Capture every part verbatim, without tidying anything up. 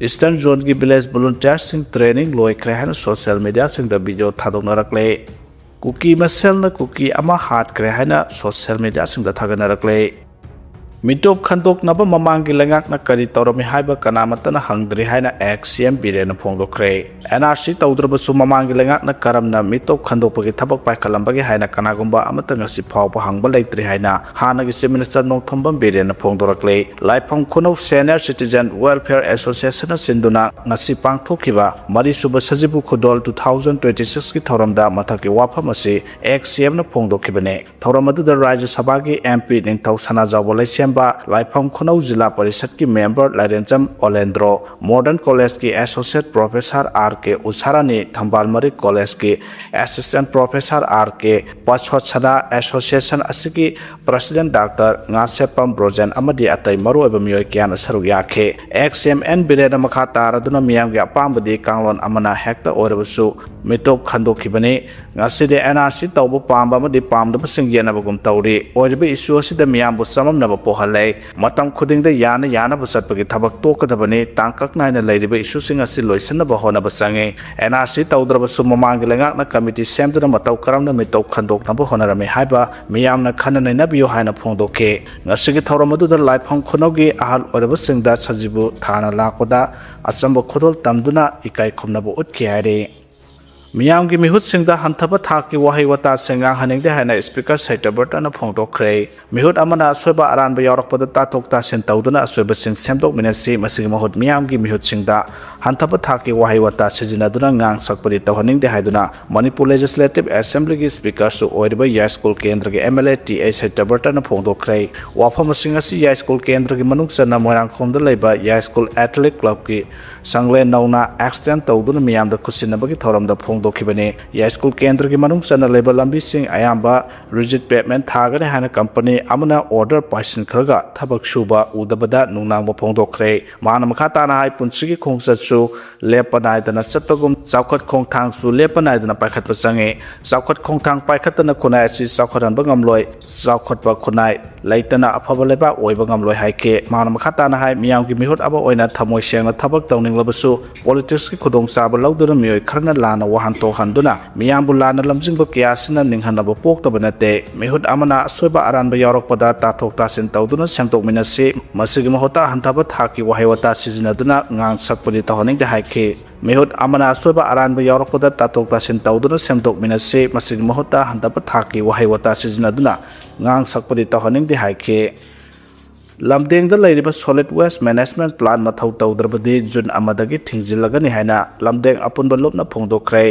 Eastern Zone ꯒꯤ village volunteer ꯁꯤꯡ training ꯂꯣꯏꯈ꯭ꯔꯦ ꯍꯥꯏꯅ social media ꯁꯤꯡꯗ video ꯊꯥꯗꯣꯛꯅꯔꯛꯂꯦ꯫ ꯀꯨꯀꯤ ꯃꯁꯦꯜꯅ ꯀꯨꯀꯤ ꯑꯃ ꯍꯥꯠꯈ꯭ꯔꯦ ꯍꯥꯏꯅ social media ꯁꯤꯡꯗ ꯊꯥꯒꯠꯅꯔꯛꯂꯦ꯫ ꯃꯤꯇꯣꯞ ꯈꯟꯗꯣꯛꯅꯕ ꯃꯃꯥꯡꯒꯤ ꯂꯩꯉꯥꯛꯅ ꯀꯔꯤ ꯇꯧꯔꯝꯃꯤ ꯍꯥꯏꯕ ꯀꯅꯥꯃꯠꯇꯅ ꯍꯪꯗ꯭ꯔꯤ ꯍꯥꯏꯅ ex CM ꯕꯤꯔꯦꯟꯅ ꯐꯣꯡꯗꯣꯛꯈ꯭ꯔꯦ꯫ NRC ꯇꯧꯗ꯭ꯔꯕꯁꯨ ꯃꯃꯥꯡꯒꯤ ꯂꯩꯉꯥꯛꯅ ꯀꯔꯝꯅ ꯃꯤꯇꯣꯞ ꯈꯟꯗꯣꯛꯄꯒꯤ ꯊꯕꯛ ꯄꯥꯏꯈꯠꯂꯝꯕꯒꯦ ꯍꯥꯏꯅ ꯀꯅꯥꯒꯨꯝꯕ ꯑꯃꯠꯇ ꯉꯁꯤ ꯐꯥꯎꯕ ꯍꯪꯕ ꯂꯩꯇ꯭ꯔꯤ ꯍꯥꯏꯅ ꯍꯥꯟꯅꯒꯤ Chief Minister ꯅꯣꯡꯊꯣꯝꯕꯝ ꯕꯤꯔꯦꯟꯅ ꯐꯣꯡꯗꯣꯔꯛꯂꯦ꯫ ꯂꯥꯏꯐꯝ ꯈꯨꯅꯧ Senior Citizen Welfare Association ꯅ ꯁꯤꯟꯗꯨꯅ ꯉꯁꯤ ꯄꯥꯡꯊꯣꯛꯈꯤꯕ ꯃꯔꯤꯁꯨꯕ ꯁꯖꯤꯕꯨ ꯈꯨꯗꯣꯜ two thousand twenty six ꯀꯤ ꯊꯧꯔꯝꯗ ꯃꯊꯛꯀꯤ ꯋꯥꯐꯝ ꯑꯁꯤ ex CM ꯅ ꯐꯣꯡꯗꯣꯛꯈꯤꯕꯅꯤ꯫ ꯊꯧꯔꯝ ꯑꯗꯨꯗ ꯔꯥꯖ꯭ꯌ ꯁꯚꯥꯒꯤ MP ꯅꯤꯡꯊꯧ ꯁꯅꯥꯖꯥꯎꯕ ꯂꯩꯁꯦꯝꯕ, ꯂꯥꯏꯐꯝ ꯈꯨꯅꯧ ꯖꯤꯂꯥ ꯄꯔꯤꯁꯠꯀꯤ member ꯂꯥꯏꯔꯦꯟꯖꯝ ꯑꯣꯂꯦꯟꯗ꯭ꯔꯣ, Modern College ꯀꯤ Associate Professor R K ꯎꯁꯥꯔꯥꯅꯤ, ꯊꯝꯕꯥꯜ ꯃꯔꯤꯛ College ꯀꯤ Assistant Professor R K ꯄꯥꯁ꯭ꯋꯥꯊꯅꯥ, Association ꯑꯁꯤꯒꯤ President Doctor ꯉꯥꯁꯦꯞꯄꯝ ꯕ꯭ꯔꯣꯖꯦꯟ ꯑꯃꯗꯤ ꯑꯇꯩ ꯃꯔꯨꯑꯣꯏꯕ ꯃꯤꯑꯣꯏ ꯀꯌꯥꯅ ꯁꯔꯨꯛ ꯌꯥꯈꯤ꯫ Ex CM N ꯕꯤꯔꯦꯟꯅ ꯃꯈꯥ ꯇꯥꯔꯗꯨꯅ ꯃꯤꯌꯥꯝꯒꯤ ꯑꯄꯥꯝꯕꯗꯤ ꯀꯥꯡꯂꯣꯟ ꯑꯃꯅ ꯍꯦꯛꯇ ꯑꯣꯏꯔꯕꯁꯨ ꯃꯤꯇꯣꯞ ꯈꯟꯗꯣꯛꯈꯤꯕꯅꯤ꯫ ꯉꯁꯤꯗꯤ NRC ꯇꯧꯕ ꯄꯥꯝꯕ ꯑꯃꯗꯤ ꯄꯥꯝꯗꯕꯁꯤꯡ ꯌꯦꯠꯅꯕꯒꯨꯝ ꯇꯧꯔꯤ꯫ ꯑꯣꯏꯔꯤꯕ issue ꯑꯁꯤꯗ ꯃꯤꯌꯥꯝꯕꯨ ꯆꯃꯝꯅꯕ ꯄꯣꯛꯍꯜꯂꯦ꯫ ꯃꯇꯝ ꯈꯨꯗꯤꯡꯗ ꯌꯥꯅ ꯌꯥꯅꯕ ꯆꯠꯄꯒꯤ ꯊꯕꯛ ꯇꯣꯛꯀꯗꯕꯅꯤ꯫ ꯇꯥꯡꯀꯛ ꯅꯥꯏꯅ ꯂꯩꯔꯤꯕ issue ꯁꯤꯡ ꯑꯁꯤ ꯂꯣꯏꯁꯤꯟꯅꯕ ꯍꯣꯠꯅꯕ ꯆꯪꯏ꯫ NRC ꯇꯧꯗ꯭ꯔꯕꯁꯨ ꯃꯃꯥꯡꯒꯤ ꯂꯩꯉꯥꯛꯅ committee ꯁꯦꯝꯗꯨꯅ ꯃꯇꯧ ꯀꯔꯝꯅ ꯃꯤꯇꯣꯞ ꯈꯟꯗꯣꯛꯅꯕ ꯍꯣꯠꯅꯔꯝꯃꯤ ꯍꯥꯏꯕ ꯃꯤꯌꯥꯝꯅ ꯈꯟꯅ ꯅꯩꯅꯕꯤꯌꯨ ꯍꯥꯏꯅ ꯐꯣꯡꯗꯣꯛꯈꯤ꯫ ꯉꯁꯤꯒꯤ ꯊꯧꯔꯝ ꯑꯗꯨꯗ ꯂꯥꯏꯐꯝ ꯈꯨꯅꯧꯒꯤ ꯑꯍꯜ ꯑꯣꯏꯔꯕꯁꯤꯡꯗ ꯁꯖꯤꯕꯨ ꯊꯥꯅ ꯂꯥꯛꯄꯗ ꯑꯆꯝꯕ ꯈꯨꯗꯣꯜ ꯇꯝꯗꯨꯅ ꯏꯀꯥꯏ ꯈꯨꯝꯅꯕ ꯎꯠꯈꯤ ꯍꯥꯏꯔꯤ꯫ ꯃꯤꯌꯥꯝꯒꯤ ꯃꯤꯍꯨꯠꯁꯤꯡꯗ ꯍꯟꯊꯕ ꯊꯥꯛꯀꯤ ꯋꯥꯍꯩ ꯋꯥꯇꯥꯁꯤꯡ ꯉꯥꯡꯍꯟꯅꯤꯡꯗꯦ ꯍꯥꯏꯅ Speaker ꯁꯇ꯭ꯌꯕ꯭ꯔꯇꯅ ꯐꯣꯡꯗꯣꯛꯈ꯭ꯔꯦ꯫ ꯃꯤꯍꯨꯠ ꯑꯃꯅ ꯑꯁꯣꯏꯕ ꯑꯔꯥꯟꯕ ꯌꯥꯎꯔꯛꯄꯗ ꯇꯥꯊꯣꯛ ꯇꯥꯁꯤꯟ ꯇꯧꯗꯨꯅ ꯑꯁꯣꯏꯕꯁꯤꯡ ꯁꯦꯝꯗꯣꯛꯃꯤꯟꯅꯁꯤ꯫ ꯃꯁꯤꯒꯤ ꯃꯍꯨꯠ ꯃꯤꯌꯥꯝꯒꯤ ꯃꯤꯍꯨꯠꯁꯤꯡꯗ ꯍꯟꯊꯕ ꯊꯥꯛꯀꯤ ꯋꯥꯍꯩ ꯋꯥꯇꯥ ꯁꯤꯖꯤꯟꯅꯗꯨꯅ ꯉꯥꯡ ꯁꯛꯄꯗꯤ ꯇꯧꯍꯟꯅꯤꯡꯗꯦ ꯍꯥꯏꯗꯨꯅ ꯃꯅꯤꯄꯨꯔ Legislative Assembly ꯒꯤ Speaker ꯁꯨ ꯑꯣꯏꯔꯤꯕ ꯌꯥꯏꯁ꯭ꯀꯨꯜ ꯀꯦꯟꯗ꯭ꯔꯒꯤ MLA ꯇꯤ ꯑꯩꯆ ꯁꯇ꯭ꯌꯕ꯭ꯔꯇꯅ ꯐꯣꯡꯗꯣꯛꯈ꯭ꯔꯦ꯫ ꯋꯥꯐꯝꯁꯤꯡ ꯑꯁꯤ ꯌꯥꯏꯁ꯭ꯀꯨꯜ ꯀꯦꯟꯗ꯭ꯔꯒꯤ ꯃꯅꯨꯡ ꯆꯟꯅ ꯃꯣꯏꯔꯥꯡꯈꯣꯝꯗ ꯂꯩꯕ ꯌꯥꯏꯁ꯭ꯀꯨꯜ Athletic Club ꯀꯤ ꯁꯪꯂꯦꯟ ꯅꯧꯅ extend ꯇꯧꯗꯨꯅ ꯃꯤꯌꯥꯝꯗ ꯈꯨꯠꯁꯤꯟꯅꯕꯒꯤ ꯊꯧꯔꯝꯗ ꯐꯣꯡ ꯍꯧꯗꯣꯛꯈꯤꯕꯅꯤ꯫ ꯌꯥꯏꯁ꯭ꯀꯨꯜ ꯀꯦꯟꯗ꯭ꯔꯒꯤ ꯃꯅꯨꯡ ꯆꯟꯅ ꯂꯩꯕ ꯂꯝꯕꯤꯁꯤꯡ ꯑꯌꯥꯝꯕ ꯔꯤꯖꯤꯠ ꯄꯦꯚꯃꯦꯟ ꯊꯥꯒꯅꯤ ꯍꯥꯏꯅ ꯀꯝꯄꯅꯤ ꯑꯃꯅ ꯑꯣꯔꯗꯔ ꯄꯥꯏꯁꯤꯟꯈ꯭ꯔꯒ ꯊꯕꯛ ꯁꯨꯕ ꯎꯗꯕꯗ ꯅꯨꯡꯅꯥꯡꯕ ꯐꯣꯡꯗꯣꯛꯈ꯭ꯔꯦ꯫ ꯃꯍꯥꯛꯅ ꯃꯈꯥ ꯇꯥꯅ ꯍꯥꯏ, ꯄꯨꯟꯁꯤꯒꯤ ꯈꯣꯡꯆꯠꯁꯨ ꯂꯦꯞꯄ ꯅꯥꯏꯗꯅ ꯆꯠꯄꯒꯨꯝ ꯆꯥꯎꯈꯠ ꯈꯣꯡꯊꯥꯡꯁꯨ ꯂꯦꯞꯄ ꯅꯥꯏꯗꯅ ꯄꯥꯏꯈꯠꯄ ꯆꯪꯏ꯫ ꯆꯥꯎꯈꯠ ꯈꯣꯡꯊꯥꯡ ꯄꯥꯏꯈꯠꯇꯅ ꯈꯨꯟꯅꯥꯏ ꯑꯁꯤ ꯆꯥꯎꯈꯠꯍꯟꯕ ꯉꯝꯂꯣꯏ꯫ ꯆꯥꯎꯈꯠꯄ ꯈꯨꯟꯅꯥꯏ ꯂꯩꯇꯅ ꯑꯐꯕ ꯂꯩꯕꯥꯛ ꯑꯣꯏꯕ ꯉꯝꯂꯣꯏ ꯍꯥꯏꯈꯤ꯫ ꯃꯍꯥꯛꯅ ꯃꯈꯥ ꯇꯥꯅ ꯍꯥꯏ, ꯃꯤꯌꯥꯝꯒꯤ ꯃꯤꯍꯨꯠ ꯑꯃ ꯑꯣꯏꯅ ꯊꯃꯣꯏ ꯁꯦꯡꯅ ꯊꯕꯛ ꯇꯧꯅꯤꯡꯂꯕꯁꯨ ꯄꯣꯂꯤꯇꯤꯛꯁꯀꯤ ꯈꯨꯗꯣꯡꯆꯥꯕ ꯂꯧꯗꯨꯅ ꯃꯤꯑꯣꯏ ꯈꯔꯅ ꯂꯥꯟꯅ ꯋꯥꯍꯟꯊꯣꯛꯍꯟꯗꯨꯅ ꯃꯤꯌꯥꯝꯕꯨ ꯂꯥꯟꯅ ꯂꯝꯖꯤꯡꯕ ꯀꯌꯥ ꯑꯁꯤꯅ ꯅꯤꯡꯍꯟꯅꯕ ꯄꯣꯛꯇꯕ ꯅꯠꯇꯦ꯫ ꯃꯤꯍꯨꯠ ꯑꯃꯅ ꯑꯁꯣꯏꯕ ꯑꯔꯥꯟꯕ ꯌꯥꯎꯔꯛꯄꯗ ꯇꯥꯊꯣꯛ ꯇꯥꯁꯤꯟ ꯇꯧꯗꯨꯅ ꯁꯦꯝꯗꯣꯛꯃꯤꯟꯅꯁꯤ꯫ ꯃꯁꯤꯒꯤ ꯃꯍꯨꯠꯇ ꯍꯟꯊꯕ ꯊꯥꯛꯀꯤ ꯋꯥꯍꯩ ꯋꯥꯇꯥ ꯁꯤꯖꯤꯟꯅꯗꯨꯅ ꯉꯥꯡ ꯁꯛꯄꯗꯤ ꯇꯧꯍꯟꯅꯤꯡꯗꯦ ꯍꯥꯏꯈꯤ꯫ ꯃꯤꯍꯨꯠ ꯑꯃꯅ ꯑꯁꯣꯏꯕ ꯑꯔꯥꯟꯕ ꯌꯥꯎꯔꯛꯄꯗ ꯇꯥꯊꯣꯛ ꯇꯥꯁꯤꯟ ꯇꯧꯗꯨꯅ ꯁꯦꯝꯗꯣꯛꯃꯤꯟꯅꯁꯤ꯫ ꯃꯁꯤꯒꯤ ꯃꯍꯨꯠꯇ ꯍꯟꯊꯕ ꯊꯥꯛꯀꯤ ꯋꯥꯍꯩ ꯋꯥꯇꯥ ꯁꯤꯖꯤꯟꯅꯗꯨꯅ ꯉꯥꯡ ꯁꯛꯄꯗꯤ ꯇꯧꯍꯟꯅꯤꯡꯗꯦ ꯍꯥꯏꯈꯤ꯫ ꯂꯝꯗꯦꯡꯗ ꯂꯩꯔꯤꯕ solid waste management plant ꯃꯊꯧ ꯇꯧꯗ꯭ꯔꯕꯗꯤ ꯖꯨꯟ ꯑꯃꯗꯒꯤ ꯊꯤꯡꯖꯤꯜꯂꯒꯅꯤ ꯍꯥꯏꯅ ꯂꯝꯗꯦꯡ ꯑꯄꯨꯟꯕ ꯂꯨꯞꯅ ꯐꯣꯡꯗꯣꯛꯈ꯭ꯔꯦ꯫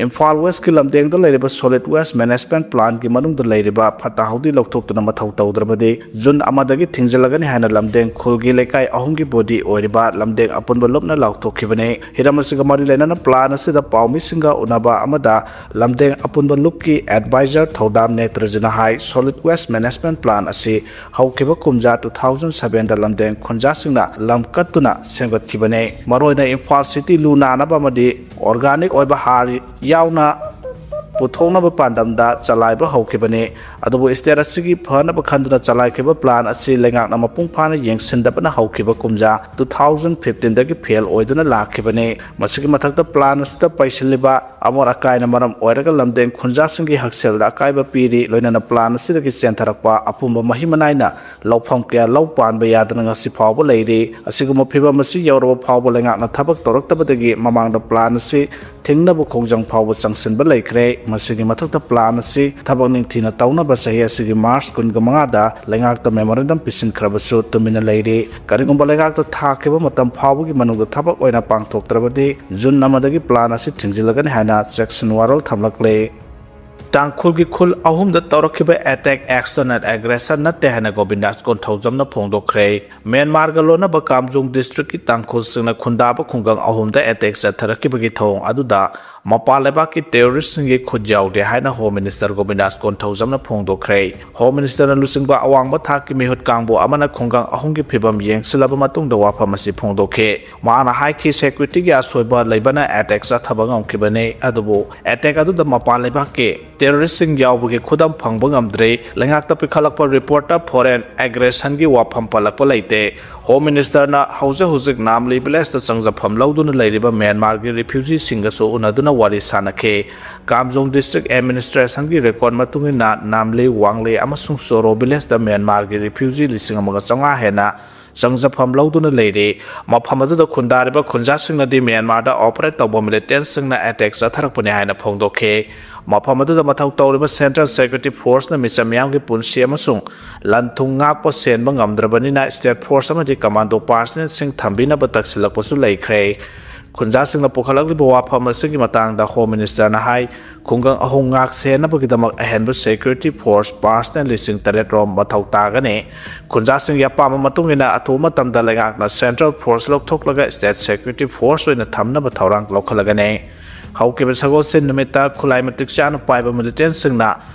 ꯏꯝꯐꯥꯜ ꯋꯦꯁꯀꯤ ꯂꯝꯗꯦꯡꯗ ꯂꯩꯔꯤꯕ solid waste management plantꯀꯤ ꯃꯅꯨꯡꯗ ꯂꯩꯔꯤꯕ ꯐꯠꯇ ꯍꯥꯎꯗꯤ ꯂꯧꯊꯣꯛꯇꯨꯅ ꯃꯊꯧ ꯇꯧꯗ꯭ꯔꯕꯗꯤ ꯖꯨꯟ ꯑꯃꯗꯒꯤ ꯊꯤꯡꯖꯤꯜꯂꯒꯅꯤ ꯍꯥꯏꯅ ꯂꯝꯗꯦꯡ ꯈꯨꯜꯒꯤ ꯂꯩꯀꯥꯏ ꯑꯍꯨꯝꯒꯤ body ꯑꯣꯏꯔꯤꯕ ꯂꯝꯗꯦꯡ ꯑꯄꯨꯟꯕ ꯂꯨꯞꯅ ꯂꯥꯎꯊꯣꯛꯈꯤꯕꯅꯤ꯫ ꯍꯤꯔꯝ ꯑꯁꯤꯒ ꯃꯔꯤ ꯂꯩꯅꯅ plant ꯑꯁꯤꯗ ꯄꯥꯎꯃꯤꯁꯤꯡꯒ ꯎꯅꯕ ꯑꯃꯗ ꯂꯝꯗꯦꯡ ꯑꯄꯨꯟꯕ ꯂꯨꯞꯀꯤ advisor ꯊꯧꯗꯥꯝ ꯅꯦꯇ꯭ꯔꯖꯤꯅ ꯍꯥꯏ, solid waste management plant ꯑꯁꯤ ꯍꯧꯈꯤꯕ ꯀꯨꯝꯖꯥ two thousand sevenꯗ ꯂꯝꯗꯦꯡ ꯈꯨꯟꯖꯥꯁꯤꯡꯅ ꯂꯝ ꯀꯠꯇꯨꯅ ꯁꯦꯝꯒꯠꯈꯤꯕꯅꯤ꯫ ꯃꯔꯨꯑꯣꯏꯅ ꯏꯝꯐꯥꯜ city ꯂꯨ ꯅꯥꯅꯕ ꯑꯃꯗꯤ organic ꯑꯣꯏꯕ ꯍꯥꯔ ꯌꯥꯎꯅ ꯄꯨꯊꯣꯛꯅꯕ ꯄꯥꯟꯗꯝꯗ ꯆꯂꯥꯏꯕ ꯍꯧꯈꯤꯕꯅꯤ꯫ ꯑꯗꯨꯕꯨ state ꯑꯁꯤꯒꯤ ꯐꯅꯕ ꯈꯟꯗꯨꯅ ꯆꯂꯥꯏꯈꯤꯕ plant ꯑꯁꯤ ꯂꯩꯉꯥꯛꯅ ꯃꯄꯨꯡ ꯐꯥꯅ ꯌꯦꯡꯁꯤꯟꯗꯕꯅ ꯍꯧꯈꯤꯕ ꯀꯨꯝꯖꯥ two thousand fifteenꯗꯒꯤ fail ꯑꯣꯏꯗꯨꯅ ꯂꯥꯛꯈꯤꯕꯅꯤ꯫ ꯃꯁꯤꯒꯤ ꯃꯊꯛꯇ plant ꯑꯁꯤꯗ ꯄꯩꯁꯤꯜꯂꯤꯕ ꯑꯃꯣꯠ ꯑꯀꯥꯏꯅ ꯃꯔꯝ ꯑꯣꯏꯔꯒ ꯂꯝꯗꯦꯡ ꯈꯨꯟꯖꯥꯁꯤꯡꯒꯤ ꯍꯛꯁꯦꯜꯗ ꯑꯀꯥꯏꯕ ꯄꯤꯔꯤ꯫ ꯂꯣꯏꯅꯅ plant ꯑꯁꯤꯗꯒꯤ ꯆꯦꯟꯊꯔꯛꯄ ꯑꯄꯨꯝꯕ ꯃꯍꯤ ꯃꯅꯥꯏꯅ ꯂꯧꯐꯝ ꯀꯌꯥ ꯂꯧ ꯄꯥꯟꯕ ꯌꯥꯗꯅ ꯉꯁꯤ ꯐꯥꯎꯕ ꯂꯩꯔꯤ꯫ ꯑꯁꯤꯒꯨꯝꯕ ꯐꯤꯚꯝ ꯑꯁꯤ ꯌꯧꯔꯕ ꯐꯥꯎꯕ ꯂꯩꯉꯥꯛꯅ ꯊꯕꯛ ꯇꯧꯔꯛꯇꯕꯗꯒꯤ ꯃꯃꯥꯡꯗ plant ꯑꯁꯤ ꯊꯤꯡꯅꯕ ꯈꯣꯡꯖꯪ ꯐꯥꯎꯕ ꯆꯪꯁꯤꯟꯕ ꯂꯩꯈ꯭ꯔꯦ꯫ ꯃꯁꯤꯒꯤ ꯃꯊꯛꯇ plant ꯑꯁꯤ ꯊꯕꯛ ꯅꯤꯡꯊꯤꯅ ꯇꯧꯅꯕ ꯆꯍꯤ ꯑꯁꯤꯒꯤ March ꯀꯨꯟꯒ ꯃꯉꯥꯗ ꯂꯩꯉꯥꯛꯇ memorandum ꯄꯤꯁꯤꯟꯈ꯭ꯔꯕꯁꯨ ꯇꯨꯃꯤꯟꯅ ꯂꯩꯔꯤ꯫ ꯀꯔꯤꯒꯨꯝꯕ ꯂꯩꯉꯥꯛꯇ ꯊꯥꯈꯤꯕ ꯃꯇꯝ ꯐꯥꯎꯕꯒꯤ ꯃꯅꯨꯡꯗ ꯊꯕꯛ ꯑꯣꯏꯅ ꯄꯥꯡꯊꯣꯛꯇ꯭ꯔꯕꯗꯤ ꯖꯨꯟ ꯑꯃꯗꯒꯤ plant ꯑꯁꯤ ꯊꯤꯡꯖꯤꯜꯂꯒꯅꯤ ꯍꯥꯏꯅ ꯆꯦꯛꯁꯤꯟ ꯋꯥꯔꯣꯜ ꯊꯝꯂꯛꯂꯦ꯫ ꯇꯥꯡꯈꯨꯜꯒꯤ ꯈꯨꯜ ꯑꯍꯨꯝꯗ ꯇꯧꯔꯛꯈꯤꯕ attack external aggression ꯅꯠꯇꯦ ꯍꯥꯏꯅ ꯒꯣꯕꯤꯟꯗꯥꯁ ꯀꯣꯟꯊꯧꯖꯝꯅ ꯐꯣꯡꯗꯣꯛꯈ꯭ꯔꯦ꯫ ꯃ꯭ꯌꯥꯟꯃꯥꯔꯒ ꯂꯣꯟꯅꯕ ꯀꯥꯝꯖꯣꯡ districtꯀꯤ ꯇꯥꯡꯈꯨꯜꯁꯤꯡꯅ ꯈꯨꯟꯗꯥꯕ ꯈꯨꯡꯒꯪ ꯑꯍꯨꯝꯗ attack ꯆꯠꯊꯔꯛꯈꯤꯕꯒꯤ ꯊꯧꯑꯣꯡ ꯑꯗꯨꯗ ꯃꯄꯥꯟ ꯂꯩꯕꯥꯛꯀꯤ ꯇꯦꯔꯣꯔꯤꯁꯁꯤꯡꯒꯤ ꯈꯨꯠ ꯌꯥꯎꯗꯦ ꯍꯥꯏꯅ ꯍꯣꯝ ꯃꯤꯅꯤꯁꯇꯔ ꯒꯣꯕꯤꯟꯗꯥꯁ ꯀꯣꯟꯊꯧꯖꯝꯅ ꯐꯣꯡꯗꯣꯛꯈ꯭ꯔꯦ꯫ ꯍꯣꯝ ꯃꯤꯅꯤꯁꯇꯔꯅ ꯂꯨꯆꯤꯡꯕ ꯑꯋꯥꯡꯕ ꯊꯥꯛꯀꯤ ꯃꯤꯍꯨꯠ ꯀꯥꯡꯕꯨ ꯑꯃꯅ ꯈꯨꯡꯒꯪ ꯑꯍꯨꯝꯒꯤ ꯐꯤꯕꯝ ꯌꯦꯡꯁꯤꯜꯂꯕ ꯃꯇꯨꯡꯗ ꯋꯥꯐꯝ ꯑꯁꯤ ꯐꯣꯡꯗꯣꯛꯈꯤ꯫ ꯃꯍꯥꯛꯅ ꯍꯥꯏꯈꯤ, ꯁꯦꯀ꯭ꯌꯨꯔꯤꯇꯤꯒꯤ ꯑꯁꯣꯏꯕ ꯂꯩꯕꯅ ꯑꯦꯇꯦꯛ ꯆꯠꯊꯕ ꯉꯝꯈꯤꯕꯅꯤ, ꯑꯗꯨꯕꯨ ꯑꯦꯇꯦꯛ ꯑꯗꯨꯗ ꯃꯄꯥꯟ ꯂꯩꯕꯥꯛꯀꯤ ꯇꯦꯔꯣꯔꯤꯁꯁꯤꯡ ꯌꯥꯎꯕꯒꯤ ꯈꯨꯗꯝ ꯐꯪꯕ ꯉꯝꯗ꯭ꯔꯤ꯫ ꯂꯩꯉꯥꯛꯇ ꯄꯤꯈꯠꯂꯛꯄ ꯔꯤꯄꯣꯔꯠꯇ ꯐꯣꯔꯦꯟ ꯑꯦꯒ꯭ꯔꯦꯁꯟꯒꯤ ꯋꯥꯐꯝ ꯄꯜꯂꯛꯄ ꯂꯩꯇꯦ꯫ ꯍꯣꯝ ꯃꯤꯅꯤꯁꯇꯔꯅ ꯍꯧꯖꯤꯛ ꯍꯧꯖꯤꯛ ꯅꯥꯝꯂꯤ ꯚꯤꯂꯦꯖꯇ ꯆꯪꯖꯐꯝ ꯂꯧꯗꯨꯅ ꯂꯩꯔꯤꯕ ꯃ꯭ꯌꯥꯟꯃꯥꯔꯒꯤ ꯔꯤꯐ꯭ꯌꯨꯖꯤꯁꯤꯡꯒꯁꯨ ꯎꯅꯗꯨꯅ ꯋꯥꯔꯤ ꯁꯥꯟꯅꯈꯤ꯫ ꯀꯥꯝꯖꯣꯡ ꯗꯤꯁꯇ꯭ꯔꯤꯛ ꯑꯦꯗꯃꯤꯅꯤꯁꯇ꯭ꯔꯦꯁꯟꯒꯤ ꯔꯦꯀꯣꯔꯗ ꯃꯇꯨꯡ ꯏꯟꯅ ꯅꯥꯝꯂꯤ, ꯋꯥꯡꯂꯤ ꯑꯃꯁꯨꯡ ꯆꯣꯔꯣ ꯚꯤꯂꯦꯖꯇ ꯃ꯭ꯌꯥꯟꯃꯥꯔꯒꯤ ꯔꯤꯐ꯭ꯌꯨꯖꯤ ꯂꯤꯁꯤꯡ ꯑꯃꯒ ꯆꯥꯝꯃꯉꯥ ꯍꯦꯟꯅ ꯆꯪꯖꯐꯝ ꯂꯧꯗꯨꯅ ꯂꯩꯔꯤ꯫ ꯃꯐꯝ ꯑꯗꯨꯗ ꯈꯨꯟꯗꯥꯔꯤꯕ ꯈꯨꯟꯖꯥꯁꯤꯡꯅꯗꯤ ꯃ꯭ꯌꯥꯟꯃꯥꯔꯗ ꯑꯣꯄꯔꯦꯠ ꯇꯧꯕ ꯃꯤꯂꯤꯇꯦꯟꯁꯤꯡꯅ ꯑꯦꯇꯦꯛ ꯆꯠꯊꯔꯛꯄꯅꯤ ꯍꯥꯏꯅ ꯐꯣꯡꯗꯣꯛꯈꯤ꯫ ꯃꯐꯝ ꯑꯗꯨꯗ ꯃꯊꯧ ꯇꯧꯔꯤꯕ ꯁꯦꯟꯇ꯭ꯔꯦꯜ ꯁꯦꯀ꯭ꯌꯨꯔꯤꯇꯤ ꯐꯣꯔꯁꯅ ꯃꯤꯆꯝ ꯃꯤꯌꯥꯝꯒꯤ ꯄꯨꯟꯁꯤ ꯑꯃꯁꯨꯡ ꯂꯟ ꯊꯨꯝ ꯉꯥꯛꯄ ꯁꯦꯟꯕ ꯉꯝꯗ꯭ꯔꯕꯅꯤꯅ, ꯁ꯭ꯇꯦꯠ ꯐꯣꯔꯁ ꯑꯃꯗꯤ ꯀꯃꯥꯟꯗꯣ ꯄꯥꯔꯁꯅꯦꯜꯁꯤꯡ ꯊꯝꯕꯤꯅꯕ ꯇꯛꯁꯤꯜꯂꯛꯄꯁꯨ ꯂꯩꯈ꯭ꯔꯦ꯫ ꯈꯨꯟꯖꯥꯁꯤꯡꯅ ꯄꯨꯈꯠꯂꯛꯂꯤꯕ ꯋꯥꯐꯝ ꯑꯁꯤꯒꯤ ꯃꯇꯥꯡꯗ ꯍꯣꯝ ꯃꯤꯅꯤꯁꯇꯔꯅ ꯍꯥꯏ, ꯈꯨꯡꯒꯪ ꯑꯍꯨꯝ ꯉꯥꯛ ꯁꯦꯟꯅꯕꯒꯤꯗꯃꯛ ꯑꯍꯦꯟꯕ ꯁꯦꯀ꯭ꯌꯨꯔꯤꯇꯤ ꯐꯣꯔꯁ ꯄꯥꯔꯁꯅꯦꯜ ꯂꯤꯁꯤꯡ ꯇꯔꯦꯠ ꯔꯣꯝ ꯃꯊꯧ ꯇꯥꯒꯅꯤ꯫ ꯈꯨꯟꯖꯥꯁꯤꯡꯒꯤ ꯑꯄꯥꯝꯕ ꯃꯇꯨꯡ ꯏꯟꯅ ꯑꯊꯨꯕ ꯃꯇꯝꯗ ꯂꯩꯉꯥꯛꯅ ꯁꯦꯟꯇ꯭ꯔꯦꯜ ꯐꯣꯔꯁ ꯂꯧꯊꯣꯛꯂꯒ ꯁ꯭ꯇꯦꯠ ꯁꯦꯀ꯭ꯌꯨꯔꯤꯇꯤ ꯐꯣꯔꯁ ꯑꯣꯏꯅ ꯊꯝꯅꯕ ꯊꯧꯔꯥꯡ ꯂꯧꯈꯠꯂꯒꯅꯤ꯫ ꯍꯧꯈꯤꯕ ꯁꯒꯣꯜꯁꯦꯟ ꯅꯨꯃꯤꯠꯇ ꯈꯨꯠꯂꯥꯏ ꯃꯇꯤꯛ ꯆꯥꯅ ꯄꯥꯏꯕ ꯃꯤꯂꯤꯇꯦꯟꯁꯤꯡꯅ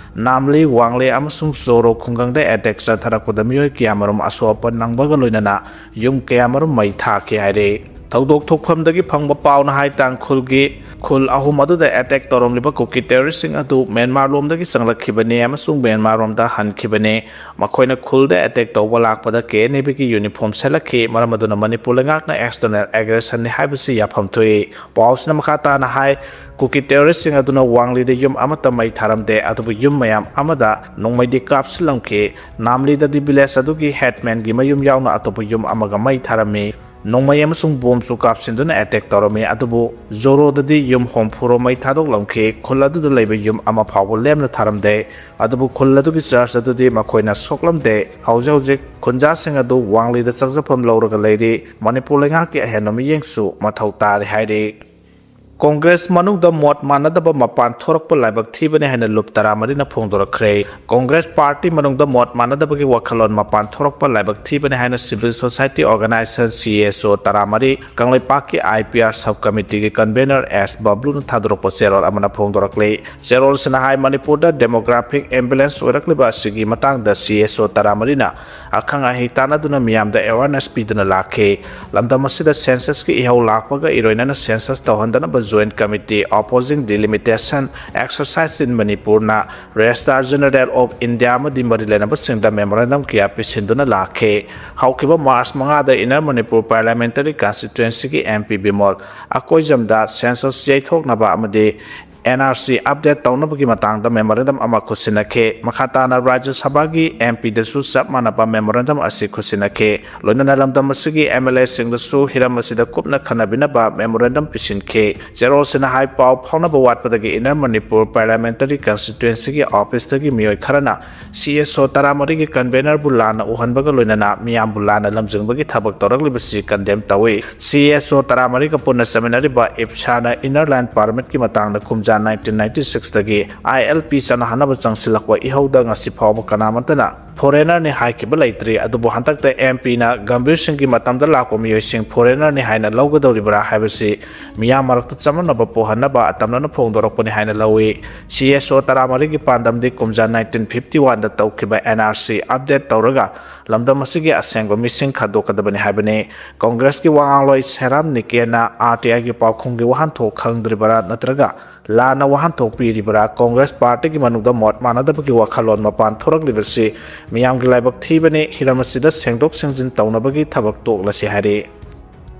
ꯅꯥꯝꯂꯤ, ꯋꯥꯡꯂꯦ ꯑꯃꯁꯨꯡ ꯖꯣꯔꯣ ꯈꯨꯡꯒꯪꯗ ꯑꯦꯇꯦꯛ ꯆꯠꯊꯔꯛꯄꯗ ꯃꯤꯑꯣꯏ ꯀꯌꯥꯃꯔꯨꯝ ꯑꯁꯣꯛ ꯑꯄꯟ ꯅꯪꯕꯒ ꯂꯣꯏꯅꯅ ꯌꯨꯝ ꯀꯌꯥꯃꯔꯨꯝ ꯃꯩ ꯊꯥꯈꯤ ꯍꯥꯏꯔꯤ꯫ ꯊꯧꯗꯣꯛ ꯊꯣꯛꯐꯝꯗꯒꯤ ꯐꯪꯕ ꯄꯥꯎꯅ ꯍꯥꯏ, ꯇꯥꯡꯈꯨꯜꯒꯤ ꯈꯨꯜ ꯑꯍꯨꯝ ꯑꯗꯨꯗ ꯑꯦꯇꯦꯛ ꯇꯧꯔꯝꯂꯤꯕ ꯀꯨꯀꯤ ꯇꯦꯔꯣꯔꯤꯁꯁꯤꯡ ꯑꯗꯨ ꯃ꯭ꯌꯥꯟꯃꯥꯔ ꯂꯣꯝꯗꯒꯤ ꯆꯪꯂꯛꯈꯤꯕꯅꯤ ꯑꯃꯁꯨꯡ ꯃ꯭ꯌꯥꯟꯃꯥꯔ ꯂꯣꯝꯗ ꯍꯟꯈꯤꯕꯅꯤ꯫ ꯃꯈꯣꯏꯅ ꯈꯨꯜꯗ ꯑꯦꯇꯦꯛ ꯇꯧꯕ ꯂꯥꯛꯄꯗ ꯀꯦ ꯑꯦꯟ ꯑꯦ ꯕꯤꯒꯤ ꯌꯨꯅꯤꯐꯣꯔꯝ ꯁꯦꯠꯂꯛꯈꯤ, ꯃꯔꯝ ꯑꯗꯨꯅ ꯃꯅꯤꯄꯨꯔ ꯂꯩꯉꯥꯛꯅ ꯑꯦꯛꯁꯇꯔꯅꯦꯜ ꯑꯦꯒ꯭ꯔꯦꯁꯟꯅꯤ ꯍꯥꯏꯕꯁꯤ ꯌꯥꯐꯝ ꯊꯣꯛꯏ꯫ ꯄꯥꯎꯁꯤꯅ ꯃꯈꯥ ꯇꯥꯅ ꯍꯥꯏ, ꯀꯨꯀꯤ ꯇꯦꯔꯣꯔꯤꯁꯁꯤꯡ ꯑꯗꯨꯅ ꯋꯥꯡꯂꯤꯗ ꯌꯨꯝ ꯑꯃꯠꯇ ꯃꯩ ꯊꯥꯔꯝꯗꯦ, ꯑꯗꯨꯕꯨ ꯌꯨꯝ ꯃꯌꯥꯝ ꯑꯃꯗ ꯅꯣꯡꯃꯩꯗꯤ ꯀꯥꯞꯁꯤꯜꯂꯝꯈꯤ꯫ ꯅꯥꯝꯂꯤꯗꯗꯤ ꯚꯤꯂꯦꯖ ꯑꯗꯨꯒꯤ ꯍꯦꯗꯃꯦꯟꯒꯤ ꯃꯌꯨꯝ ꯌꯥꯎꯅ ꯑꯇꯣꯞꯄ ꯌꯨꯝ ꯑꯃꯒ ꯃꯩ ꯊꯥꯔꯝꯃꯤ꯫ ꯅꯣꯡꯃꯩ ꯑꯃꯁꯨꯡ ꯕꯣꯝꯁꯨ ꯀꯥꯞꯁꯤꯟꯗꯨꯅ ꯑꯦꯇꯦꯛ ꯇꯧꯔꯝꯃꯤ, ꯑꯗꯨꯕꯨ ꯖꯣꯔꯣꯗꯗꯤ ꯌꯨꯝ ꯍꯨꯝꯐꯨ ꯔꯣꯝ ꯃꯩ ꯊꯥꯗꯣꯛꯂꯝꯈꯤ꯫ ꯈꯨꯜ ꯑꯗꯨꯗ ꯂꯩꯕ ꯌꯨꯝ ꯑꯃ ꯐꯥꯎꯕ ꯂꯦꯝꯅ ꯊꯥꯔꯝꯗꯦ, ꯑꯗꯨꯕꯨ ꯈꯨꯜ ꯑꯗꯨꯒꯤ ꯆꯔꯆ ꯑꯗꯨꯗꯤ ꯃꯈꯣꯏꯅ ꯁꯣꯛꯂꯝꯗꯦ꯫ ꯍꯧꯖꯤꯛ ꯍꯧꯖꯤꯛ ꯈꯨꯟꯖꯥꯁꯤꯡ ꯑꯗꯨ ꯋꯥꯡꯂꯤꯗ ꯆꯪꯖꯐꯝ ꯂꯧꯔꯒ ꯂꯩꯔꯤ꯫ ꯃꯅꯤꯄꯨꯔ ꯂꯩꯉꯥꯛꯀꯤ ꯑꯍꯦꯟꯕ ꯃꯤꯠꯌꯦꯡꯁꯨ ꯃꯊꯧ ꯇꯥꯔꯤ ꯍꯥꯏꯔꯤ꯫ ꯀꯣꯡꯒ꯭ꯔꯦꯁ ꯃꯅꯨꯡꯗ ꯃꯣꯠ ꯃꯥꯟꯅꯗꯕ ꯃꯄꯥꯟ ꯊꯣꯔꯛꯄ ꯂꯥꯏꯕꯛ ꯊꯤꯕꯅꯤ ꯍꯥꯏꯅ ꯂꯨꯞ ꯇꯔꯥꯃꯔꯤꯅ ꯐꯣꯡꯗꯣꯔꯛꯈ꯭ꯔꯦ꯫ ꯀꯣꯡꯒ꯭ꯔꯦꯁ ꯄꯥꯔꯇꯤ ꯃꯅꯨꯡꯗ ꯃꯣꯠ ꯃꯥꯟꯅꯗꯕꯒꯤ ꯋꯥꯈꯜꯂꯣꯟ ꯃꯄꯥꯟ ꯊꯣꯔꯛꯄ ꯂꯥꯏꯕꯛ ꯊꯤꯕꯅꯤ ꯍꯥꯏꯅ Civil Society Organization, C S O, ꯇꯔꯥꯃꯔꯤ, ꯀꯪꯂꯩꯄꯥꯛꯀꯤ I P R sub committee ꯒꯤ convener S ꯕꯕ꯭ꯂꯨꯅ ꯊꯥꯗꯣꯔꯛꯄ ꯆꯦꯔꯣꯜ ꯑꯃꯅ ꯐꯣꯡꯗꯣꯔꯛꯂꯤ꯫ ꯆꯦꯔꯣꯜꯁꯤꯅ ꯍꯥꯏ, ꯃꯅꯤꯄꯨꯔꯗ demographic imbalance ꯑꯣꯏꯔꯛꯂꯤꯕ ꯑꯁꯤꯒꯤ ꯃꯇꯥꯡꯗ C S O ꯇꯔꯥꯃꯔꯤꯅ ꯑꯈꯪ ꯑꯍꯩ ꯇꯥꯟꯅꯗꯨꯅ ꯃꯤꯌꯥꯝꯗ awareness ꯄꯤꯗꯨꯅ ꯂꯥꯛꯈꯤ꯫ ꯂꯝꯗꯝ ꯑꯁꯤꯗ census ꯀꯤ ꯏꯍꯧ ꯂꯥꯛꯄꯒ ꯏꯔꯣꯏꯅꯅ census ꯇꯧꯍꯟꯗꯅꯕ Joint Committee Opposing Delimitation Exercise in Manipur ꯅ Registrar General of India ꯑꯃꯗꯤ ꯃꯔꯤ ꯂꯩꯅꯕꯁꯤꯡꯗ memorandum ꯀꯌꯥ ꯄꯤꯁꯤꯟꯗꯨꯅ ꯂꯥꯛꯈꯤ꯫ ꯍꯧꯈꯤꯕ ꯃꯥꯔꯆ ꯃꯉꯥꯗ Inner Manipur Parliamentary Constituency ꯒꯤ M P ꯕꯤꯃꯣꯜ ꯑꯀꯣꯏꯖꯝꯗ census ꯌꯩꯊꯣꯛꯅꯕ ꯑꯃꯗꯤ N R C update ꯇꯧꯅꯕꯒꯤ ꯃꯇꯥꯡꯗ memorandum ꯑꯃ ꯈꯨꯠꯁꯤꯟꯅꯈꯤ꯫ ꯃꯈꯥ ꯇꯥꯅ ꯔꯥꯖ꯭ꯌ ꯁꯚꯥꯒꯤ M P ꯗꯁꯨ ꯆꯞ ꯃꯥꯟꯅꯕ memorandum ꯑꯁꯤ ꯈꯨꯠꯁꯤꯟꯅꯈꯤ꯫ ꯂꯣꯏꯅꯅ ꯂꯝꯗꯝ ꯑꯁꯤꯒꯤ M L A ꯁꯤꯡꯗꯁꯨ ꯍꯤꯔꯝ ꯑꯁꯤꯗ ꯀꯨꯞꯅ ꯈꯟꯅꯕꯤꯅꯕ memorandum ꯄꯤꯁꯤꯟꯈꯤ꯫ ꯆꯦꯔꯣꯜꯁꯤꯅ ꯍꯥꯏ, ꯄꯥꯎ ꯐꯥꯎꯅꯕ ꯋꯥꯠꯄꯗꯒꯤ Inner Manipur Parliamentary Constituency ꯒꯤ office ꯇꯒꯤ ꯃꯤꯑꯣꯏ ꯈꯔꯅ C S O ꯇꯔꯥꯃꯔꯤꯒꯤ convener ꯕꯨ ꯂꯥꯟꯅ ꯎꯍꯟꯕꯒ ꯂꯣꯏꯅꯅ ꯃꯤꯌꯥꯝꯕꯨ ꯂꯥꯟꯅ ꯂꯝꯖꯤꯡꯕꯒꯤ ꯊꯕꯛ ꯇꯧꯔꯛꯂꯤꯕꯁꯤ condemn ꯇꯧꯏ꯫ C S O ꯇꯔꯥꯃꯔꯤꯒ ꯄꯨꯟꯅ ꯆꯠꯃꯤꯟꯅꯔꯤꯕ IPSA ꯅ Inner Line Permit ꯀꯤ ꯃꯇꯥꯡꯗ ꯀꯨꯝꯖꯥ nineteen ninety six ꯇꯒꯤ I L P ꯆꯠꯅꯍꯟꯅꯕ ꯆꯪꯁꯤꯜꯂꯛꯄ ꯏꯍꯧꯗ ꯉꯁꯤ ꯐꯥꯎꯕ ꯀꯅꯥꯃꯠꯇꯅ foreigner ꯅꯤ ꯍꯥꯏꯈꯤꯕ ꯂꯩꯇ꯭ꯔꯤ꯫ ꯑꯗꯨꯕꯨ ꯍꯟꯗꯛꯇ M P ꯅ ꯒꯝꯚꯤꯔ ꯁꯤꯡꯒꯤ ꯃꯇꯝꯗ ꯂꯥꯛꯄ ꯃꯤꯑꯣꯏꯁꯤꯡ foreigner ꯅꯤ ꯍꯥꯏꯅ ꯂꯧꯒꯗꯧꯔꯤꯕ꯭ꯔꯥ ꯍꯥꯏꯕꯁꯤ ꯃꯤꯌꯥꯝ ꯃꯔꯛꯇ ꯆꯃꯝꯅꯕ ꯄꯣꯛꯍꯟꯅꯕ ꯑꯇꯝꯅꯅ ꯐꯣꯡꯗꯣꯔꯛꯄꯅꯤ ꯍꯥꯏꯅ ꯂꯧꯏ꯫ C S O ꯇꯔꯥꯃꯔꯤꯒꯤ ꯄꯥꯟꯗꯝꯗꯤ ꯀꯨꯝꯖꯥ nineteen fifty one ꯗ ꯇꯧꯈꯤꯕ N R C update ꯇꯧꯔꯒ ꯂꯝꯗꯝ ꯑꯁꯤꯒꯤ ꯑꯁꯦꯡꯕ ꯃꯤꯁꯤꯡ ꯈꯪꯗꯣꯛꯀꯗꯕꯅꯤ ꯍꯥꯏꯕꯅꯤ꯫ ꯀꯣꯡꯒ꯭ꯔꯦꯁꯀꯤ ꯋꯥꯉꯥꯡꯂꯣꯏ ꯁꯦꯔꯥꯝ ꯅꯤꯀꯦꯟꯅ R T I ꯒꯤ ꯄꯥꯎꯈꯨꯝꯒꯤ ꯋꯥꯍꯟꯊꯣꯛ ꯈꯪꯗ꯭ꯔꯤꯕꯔꯥ ꯅꯠꯇ꯭ꯔꯒ ꯂꯥꯟꯅ ꯋꯥꯍꯟꯊꯣꯛ ꯄꯤꯔꯤꯕꯔꯥ, ꯀꯣꯡꯒ꯭ꯔꯦꯁ ꯄꯥꯔꯇꯤꯒꯤ ꯃꯅꯨꯡꯗ ꯃꯣꯠ ꯃꯥꯟꯅꯗꯕꯒꯤ ꯋꯥꯈꯜꯂꯣꯟ ꯃꯄꯥꯟ ꯊꯣꯔꯛꯂꯤꯕꯁꯤ ꯃꯤꯌꯥꯝꯒꯤ ꯂꯥꯏꯕꯛ ꯊꯤꯕꯅꯤ꯫ ꯍꯤꯔꯝ ꯑꯁꯤꯗ ꯁꯦꯡꯗꯣꯛ ꯁꯦꯡꯖꯤꯟ ꯇꯧꯅꯕꯒꯤ ꯊꯕꯛ ꯇꯣꯛꯂꯁꯤ ꯍꯥꯏꯔꯤ꯫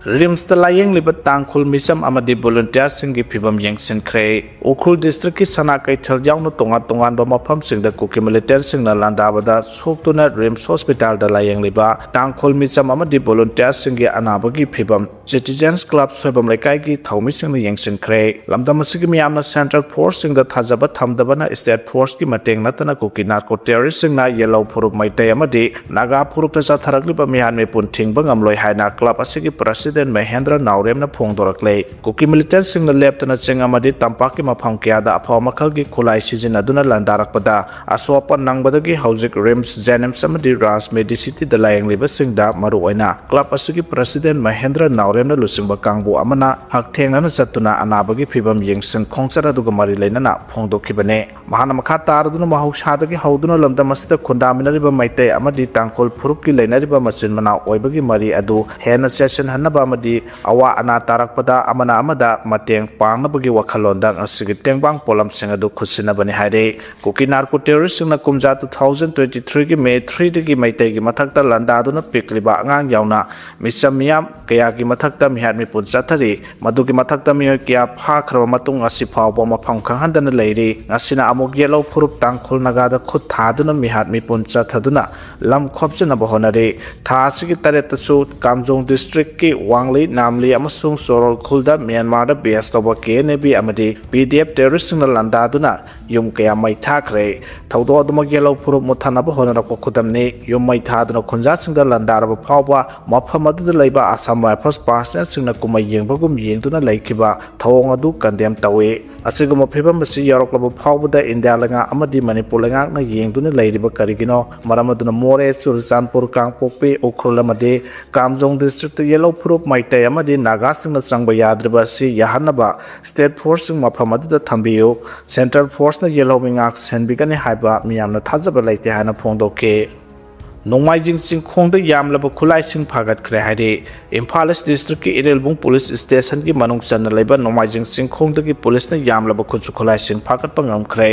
RIMS ꯇ ꯂꯥꯌꯦꯡꯂꯤꯕ ꯇꯥꯡꯈꯨꯜ ꯃꯤꯆꯝ ꯑꯃꯗꯤ volunteer ꯁꯤꯡꯒꯤ ꯐꯤꯚꯝ ꯌꯦꯡꯁꯤꯟꯈ꯭ꯔꯦ꯫ ꯎꯈ꯭ꯔꯨꯜ district ꯀꯤ ꯁꯅꯥ ꯀꯩꯊꯦꯜ ꯌꯥꯎꯅ ꯇꯣꯉꯥꯟ ꯇꯣꯉꯥꯟꯕ ꯃꯐꯝꯁꯤꯡꯗ ꯀꯨꯀꯤ militant ꯁꯤꯡꯅ ꯂꯥꯟꯗꯥꯕꯗ ꯁꯣꯛꯇꯨꯅ RIMS hospital ꯗ ꯂꯥꯌꯦꯡꯂꯤꯕ ꯇꯥꯡꯈꯨꯜ ꯃꯤꯆꯝ ꯑꯃꯗꯤ volunteer ꯁꯤꯡꯒꯤ ꯑꯅꯥꯕꯒꯤ ꯐꯤꯚꯝ Citizens Club ꯁꯣꯏꯕꯝ ꯂꯩꯀꯥꯏꯒꯤ ꯊꯧꯃꯤꯁꯤꯡꯅ ꯌꯦꯡꯁꯤꯟꯈ꯭ꯔꯦ꯫ ꯂꯝꯗꯝ ꯑꯁꯤꯒꯤ ꯃꯤꯌꯥꯝꯅ central force ꯁꯤꯡꯗ ꯊꯥꯖꯕ ꯊꯝꯗꯕꯅ state force ꯀꯤ ꯃꯇꯦꯡ ꯅꯠꯇꯅ ꯀꯨꯀꯤ narco terrorist ꯁꯤꯡꯅ ꯌꯦꯜꯂꯧ ꯐꯨꯔꯨꯞ ꯃꯩꯇꯩ ꯑꯃꯗꯤ ꯅꯥꯒꯥ ꯐꯨꯔꯨꯞꯇ ꯆꯠꯊꯔꯛꯂꯤꯕ ꯃꯤꯍꯥꯠ ꯃꯤꯄꯨꯟ ꯊꯤꯡꯕ ꯉꯝꯂꯣꯏ ꯍꯥꯏꯅ club ꯑꯁꯤꯒꯤ president President ꯃꯍꯦꯟꯗ꯭ꯔ ꯅꯥꯎꯔꯦꯝꯅ ꯐꯣꯡꯗꯣꯔꯛꯂꯦ꯫ ꯀꯨꯀꯤ militantꯁꯤꯡꯅ ꯂꯦꯞꯇꯅ ꯆꯤꯡ ꯑꯃꯗꯤ ꯇꯝꯄꯥꯛꯀꯤ ꯃꯐꯝ ꯀꯌꯥꯗ ꯑꯐꯕ ꯃꯈꯜꯒꯤ ꯈꯨꯠꯂꯥꯏ ꯁꯤꯖꯤꯟꯅꯗꯨꯅ ꯂꯥꯟꯗꯥꯔꯛꯄꯗ ꯑꯁꯣꯛ ꯑꯄꯟ ꯅꯪꯕꯗꯒꯤ ꯍꯧꯖꯤꯛ RIMS, JNIMS ꯑꯃꯗꯤ Raj Medicityꯗ ꯂꯥꯌꯦꯡꯂꯤꯕꯁꯤꯡꯗ, ꯃꯔꯨꯑꯣꯏꯅ club ꯑꯁꯤꯒꯤ President ꯃꯍꯦꯟꯗ꯭ꯔ ꯅꯥꯎꯔꯦꯝꯅ ꯂꯨꯆꯤꯡꯕ ꯀꯥꯡꯕꯨ ꯑꯃꯅ ꯍꯛꯊꯦꯡꯅꯅ ꯆꯠꯇꯨꯅ ꯑꯅꯥꯕꯒꯤ ꯐꯤꯕꯝ ꯌꯦꯡꯁꯤꯟ ꯈꯣꯡꯆꯠ ꯑꯗꯨꯒ ꯃꯔꯤ ꯂꯩꯅꯅ ꯐꯣꯡꯗꯣꯛꯈꯤꯕꯅꯤ꯫ ꯃꯍꯥꯛꯅ ꯃꯈꯥ ꯇꯥꯔꯗꯨꯅ ꯃꯍꯧꯁꯥꯗꯒꯤ ꯍꯧꯗꯨꯅ ꯂꯝꯗꯝ ꯑꯁꯤꯗ ꯈꯨꯟꯗꯥꯃꯤꯟꯅꯔꯤꯕ ꯃꯩꯇꯩ ꯑꯃꯗꯤ ꯇꯥꯡꯈꯨꯜ ꯐꯨꯔꯨꯞꯀꯤ ꯂꯩꯅꯔꯤꯕ ꯃꯆꯤꯟ ꯃꯅꯥꯎ ꯑꯣꯏꯕꯒꯤ ꯃꯔꯤ ꯑꯗꯨ ꯍꯦꯟꯅ ꯆꯦꯠꯁꯤꯟꯍꯟꯅꯕ ꯑꯃꯗꯤ ꯑꯋꯥ ꯑꯅꯥ ꯇꯥꯔꯛꯄꯗ ꯑꯃꯅ ꯑꯃꯗ ꯃꯇꯦꯡ ꯄꯥꯡꯅꯕꯒꯤ ꯋꯥꯈꯜꯂꯣꯟꯗ ꯉꯁꯤꯒꯤ ꯇꯦꯡꯕꯥꯡ ꯄꯣꯠꯂꯝꯁꯤꯡ ꯑꯗꯨ ꯈꯨꯠꯁꯤꯟꯅꯕꯅꯤ ꯍꯥꯏꯔꯤ꯫ ꯀꯨꯀꯤ narco terroristꯁꯤꯡꯅ ꯀꯨꯝꯖꯥ two thousand twenty threeꯒꯤ May threeꯗꯒꯤ ꯃꯩꯇꯩꯒꯤ ꯃꯊꯛꯇ ꯂꯥꯟꯗꯥꯗꯨꯅ ꯄꯤꯛꯂꯤꯕ ꯑꯉꯥꯡ ꯌꯥꯎꯅ ꯃꯤꯆꯝ ꯃꯤꯌꯥꯝ ꯀꯌꯥꯒꯤ ꯃꯊꯛꯇ ꯃꯤꯍꯥꯠ ꯃꯤꯄꯨꯟ ꯆꯠꯊꯔꯤ꯫ ꯃꯗꯨꯒꯤ ꯃꯊꯛꯇ ꯃꯤꯑꯣꯏ ꯀꯌꯥ ꯐꯥꯈ꯭ꯔꯕ ꯃꯇꯨꯡ ꯉꯁꯤ ꯐꯥꯎꯕ ꯃꯐꯝ ꯈꯪꯍꯟꯗꯅ ꯂꯩꯔꯤ꯫ ꯉꯁꯤꯅ ꯑꯃꯨꯛ ꯌꯦꯜꯍꯧ ꯐꯨꯔꯨꯞ ꯇꯥꯡꯈꯨꯜ ꯅꯥꯒꯥꯗ ꯈꯨꯠ ꯊꯥꯗꯨꯅ ꯃꯤꯍꯥꯠ ꯃꯤꯄꯨꯟ ꯆꯠꯊꯗꯨꯅ ꯂꯝ ꯈꯣꯞꯆꯤꯟꯅꯕ ꯍꯣꯠꯅꯔꯤ꯫ ꯊꯥ ꯑꯁꯤꯒꯤ ꯇꯔꯦꯠꯇꯁꯨ ꯀꯥꯝꯖꯣꯡ districtꯀꯤ ꯋꯥꯡꯂꯤ, ꯅꯥꯝꯂꯤ ꯑꯃꯁꯨꯡ ꯆꯣꯔꯣꯜ ꯈꯨꯜꯗ ꯃ꯭ꯌꯥꯟꯃꯥꯔꯗ base ꯇꯧꯕ KNA-B ꯑꯃꯗꯤ PDF terroristꯁꯤꯡꯅ ꯂꯥꯟꯗꯥꯗꯨꯅ ꯌꯨꯝ ꯀꯌꯥ ꯃꯩ ꯊꯥꯈ꯭ꯔꯦ꯫ ꯊꯧꯗꯣꯛ ꯑꯗꯨꯃꯛ ꯌꯦꯜꯍꯧ ꯐꯨꯔꯨꯞ ꯃꯨꯠꯊꯅꯕ ꯍꯣꯠꯅꯔꯛꯄ ꯈꯨꯗꯝꯅꯤ꯫ ꯌꯨꯝ ꯃꯩ ꯊꯥꯗꯨꯅ ꯈꯨꯟꯖꯥꯁꯤꯡꯗ ꯂꯥꯟꯗꯥꯔꯕ ꯐꯥꯎꯕ ꯃꯐꯝ ꯑꯗꯨꯗ ꯂꯩꯕ Assam Rifles personnelꯁꯤꯡꯅ ꯀꯨꯝꯍꯩ ꯌꯦꯡꯕꯒꯨꯝ ꯌꯦꯡꯗꯨꯅ ꯂꯩꯈꯤꯕ ꯊꯧꯑꯣꯡ ꯑꯗꯨ condemn ꯇꯧꯏ꯫ ꯑꯁꯤꯒꯨꯝꯕ ꯐꯤꯕꯝ ꯑꯁꯤ ꯌꯧꯔꯛꯂꯕ ꯐꯥꯎꯕꯗ ꯏꯟꯗꯤꯌꯥ ꯂꯩꯉꯥꯛ ꯑꯃꯗꯤ ꯃꯅꯤꯄꯨꯔ ꯂꯩꯉꯥꯛꯅ ꯌꯦꯡꯗꯨꯅ ꯂꯩꯔꯤꯕ ꯀꯔꯤꯒꯤꯅꯣ? ꯃꯔꯝ ꯑꯗꯨꯅ ꯃꯣꯔꯦ, ꯆꯨꯔꯆꯥꯟꯄꯨꯔ, ꯀꯥꯡꯄꯣꯛꯄꯤ, ꯎꯈ꯭ꯔꯨꯜ ꯑꯃꯗꯤ ꯀꯥꯝꯖꯣꯡ districtꯇ ꯌꯦꯜꯍꯧ ꯐꯨꯔꯨꯞ ꯃꯩꯇꯩ ꯑꯃꯗꯤ ꯅꯥꯒꯥꯁꯤꯡꯅ ꯆꯪꯕ ꯌꯥꯗ꯭ꯔꯤꯕ ꯑꯁꯤ ꯌꯥꯍꯟꯅꯕ state forceꯁꯤꯡ ꯃꯐꯝ ꯑꯗꯨꯗ ꯊꯝꯕꯤꯌꯨ꯫ Central forceꯅ ꯌꯦꯜꯍꯧ ꯃꯤꯉꯥꯛ ꯁꯦꯟꯕꯤꯒꯅꯤ ꯍꯥꯏꯕ ꯃꯤꯌꯥꯝꯅ ꯊꯥꯖꯕ ꯂꯩꯇꯦ ꯍꯥꯏꯅ ꯐꯣꯡꯗꯣꯛꯈꯤ꯫ ꯅꯣꯡꯃꯥꯏꯖꯤꯡ ꯆꯤꯡꯈꯣꯡꯗ ꯌꯥꯝꯂꯕ ꯈꯨꯠꯂꯥꯏꯁꯤꯡ ꯐꯥꯒꯠꯈ꯭ꯔꯦ ꯍꯥꯏꯔꯤ꯫ ꯏꯝꯐꯥꯜ East districtꯀꯤ ꯏꯔꯤꯜꯕꯨꯡ police stationꯒꯤ ꯃꯅꯨꯡ ꯆꯟꯅ ꯂꯩꯕ ꯅꯣꯡꯃꯥꯏꯖꯤꯡ ꯆꯤꯡꯈꯣꯡꯗꯒꯤ policeꯅ ꯌꯥꯝꯂꯕ ꯈꯨꯠꯁꯨ ꯈꯨꯠꯂꯥꯏꯁꯤꯡ ꯐꯥꯒꯠꯄ ꯉꯝꯈ꯭ꯔꯦ꯫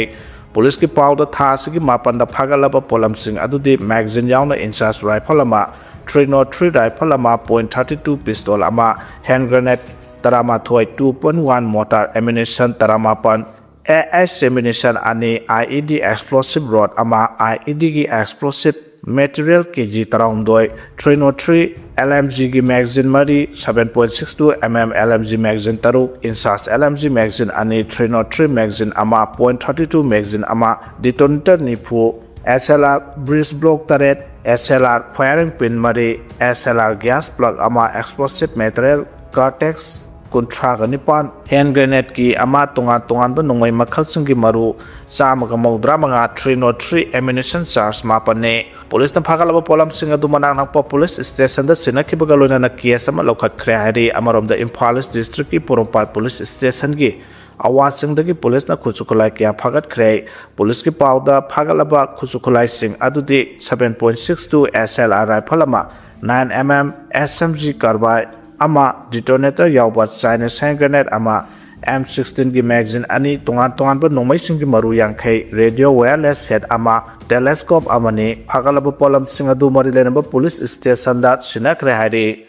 Policeꯀꯤ ꯄꯥꯎꯗ ꯊꯥ ꯑꯁꯤꯒꯤ ꯃꯥꯄꯟꯗ ꯐꯥꯒꯠꯂꯕ ꯄꯣꯠꯂꯝꯁꯤꯡ ꯑꯗꯨꯗꯤ magazine ꯌꯥꯎꯅ INSAS rifle ꯑꯃ, three nought three rifle ꯑꯃ, point thirty two pistol ꯑꯃ, hand grenade ꯇꯔꯥꯃꯥꯊꯣꯏ, two point one mortar ammunition ꯇꯔꯥꯃꯥꯄꯟ, AH ammunition ꯑꯅꯤ, IED explosive rod ꯑꯃ, IEDꯒꯤ explosive material KG ꯇꯔꯥꯍꯨꯝꯗꯣꯏ, three nought three LMGꯒꯤ magazine ꯃꯔꯤ, seven point six two MM LMG magazine ꯇꯔꯨꯛ, INSAS LMG magazine ꯑꯅꯤ, three nought three magazine ꯑꯃ, point thirty two magazine ꯑꯃ, detonator ꯅꯤꯐꯨ, SLR breech block ꯇꯔꯦꯠ, S L R firing pin ꯃꯔꯤ, S L R gas plug ꯑꯃ, explosive material cartridge ꯀꯨꯟꯊ꯭ꯔꯥꯒ ꯅꯤꯄꯥꯟ, hand grenade ꯀꯤ ꯑꯃ, ꯇꯣꯉꯥꯟ ꯇꯣꯉꯥꯟꯕ ꯅꯣꯡꯃꯩ ꯃꯈꯜꯁꯤꯡꯒꯤ ꯃꯔꯨ ꯆꯥꯝꯃꯒ ꯃꯧꯗ꯭ꯔꯥ ꯃꯉꯥ, three nought three ammunition charge ꯃꯥꯄꯟꯅꯤ꯫ ꯄꯨꯂꯤꯁꯅ ꯐꯥꯒꯠꯂꯕ ꯄꯣꯠꯂꯝꯁꯤꯡ ꯑꯗꯨ ꯃꯅꯥꯛ ꯅꯛꯄ ꯄꯨꯂꯤꯁ ꯁ꯭ꯇꯦꯁꯟꯗ ꯁꯤꯟꯅꯈꯤꯕꯒ ꯂꯣꯏꯅꯅ ꯀꯦꯁ ꯑꯃ ꯂꯧꯈꯠꯈ꯭ꯔꯦ ꯍꯥꯏꯔꯤ꯫ ꯑꯃꯔꯣꯝꯗ ꯏꯝꯐꯥꯜ ꯏꯁ ꯗꯤꯁꯇ꯭ꯔꯤꯛꯀꯤ ꯄꯣꯔꯣꯝꯄꯥꯠ ꯄꯨꯂꯤꯁ ꯁ꯭ꯇꯦꯁꯟꯒꯤ ꯑꯋꯥꯁꯤꯡꯗꯒꯤ ꯄꯨꯂꯤꯁꯅ ꯈꯨꯠꯁꯨ ꯈꯨꯠꯂꯥꯏ ꯀꯌꯥ ꯐꯥꯒꯠꯈ꯭ꯔꯦ꯫ ꯄꯨꯂꯤꯁꯀꯤ ꯄꯥꯎꯗ ꯐꯥꯒꯠꯂꯕ ꯈꯨꯠꯁꯨ ꯈꯨꯠꯂꯥꯏꯁꯤꯡ ꯑꯗꯨꯗꯤ seven point six two S L R rifle ꯑꯃ, nine M M S M G carbine ꯑꯃ, detonator ꯌꯥꯎꯕ Chinese hand grenade ꯑꯃ, M sixteen ꯒꯤ magazine ꯑꯅꯤ, ꯇꯣꯉꯥꯟ ꯇꯣꯉꯥꯟꯕ ꯅꯣꯡꯃꯩꯁꯤꯡꯒꯤ ꯃꯔꯨ ꯌꯥꯡꯈꯩ, radio wireless set ꯑꯃ, telescope ꯑꯃꯅꯤ꯫ ꯐꯥꯒꯠꯂꯕ ꯄꯣꯠꯂꯝꯁꯤꯡ ꯑꯗꯨ ꯃꯔꯤ ꯂꯩꯅꯕ ꯄꯨꯂꯤꯁ ꯁ꯭ꯇꯦꯁꯟꯗ ꯁꯤꯟꯅꯈ꯭ꯔꯦ ꯍꯥꯏꯔꯤ꯫